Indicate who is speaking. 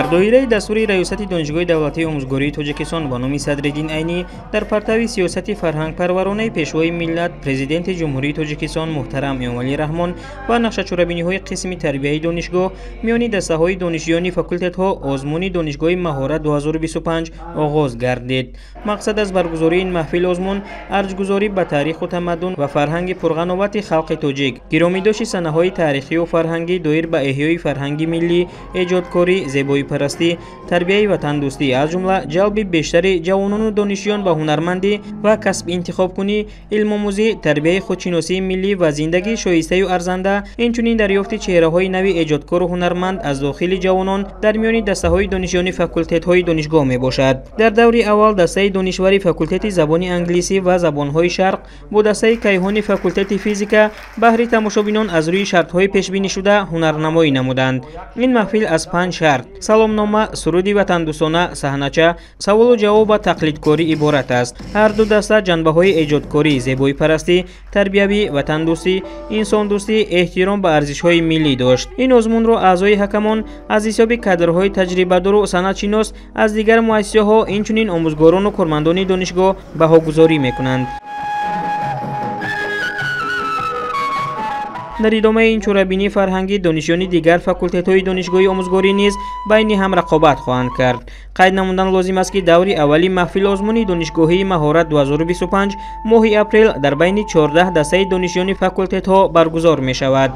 Speaker 1: Дар доираи дастури раёсати Донишгоҳи давлатии омӯзгории Тоҷикистон ба номи Садриддин Айнӣ дар партави сиёсати фарҳангпарваронаи Пешвои миллат, Президенти Ҷумҳурии Тоҷикистон муҳтарам Эмомалӣ Раҳмон ва нақшачорабиниҳои қисми тарбияи донишгоҳ миёни дастаҳои донишҷӯёни факултетҳо озмуни Донишгоҳи маҳорат 2025 оғоз гардид. Мақсад аз баргузории ин маҳфил озмун арҷгузорӣ ба таъриху тамаддун ва фарҳанги пурғановати халқи тоҷик, гиромидошти санаҳои таърихию фарҳангӣ доир ба эҳёи фарҳанги миллӣ, эҷодкорӣ, зебоипарастӣ, тарбияи ватандӯстӣ, аз ҷумла ҷалби бештари ҷавонону донишҷӯён ба ҳунармандӣ ва касбинтихобкунӣ, илмомӯзӣ, тарбияи худшиносии миллӣ ва зиндагии шоистаю арзанда, инчунин дарёфти чеҳраҳои нави эҷодкору ҳунарманд аз дохили ҷавонон дар миёни дастаҳои донишҷӯёни факултетҳои донишгоҳ мебошад. Дар даври аввал дастаи донишвари факултети забони англисӣ ва забонҳои шарқ бо дастаи кайҳони факултети физика баҳри тамошобинон аз рӯи шартҳои пешбинишуда ҳунарнамоӣ намуданд. Ин маҳфил аз 5 шарт: саломнома, суруди ватандӯстона, саҳнача, саволу ҷавоб ва тақлидкорӣ иборат аст. Ҳар ду даста ҷанбаҳои эҷодкорӣ, зебоипарастӣ, тарбиявӣ, ватандӯстӣ, инсондӯстӣ, эҳтиром ба арзишҳои миллӣ дошт. Ин озмунро аъзои ҳакамон аз ҳисоби кадрҳои таҷрибадору санъатшинос аз дигар муассисаҳо, инчунин омӯзгорону кормандони донишгоҳ баҳогузорӣ мекунанд. Дар идомаи ин чорабинии фарҳангӣ донишҷӯёни дигар факултетҳои донишгоҳи омӯзгорӣ низ байни ҳам рақобат хоҳанд кард. Қайд намудан лозим аст, ки даври аввали маҳфил озмуни донишгоҳии маҳорат 2025 моҳи апрел дар байни 14 дастаи донишҷӯёни факултетҳо баргузор мешавад.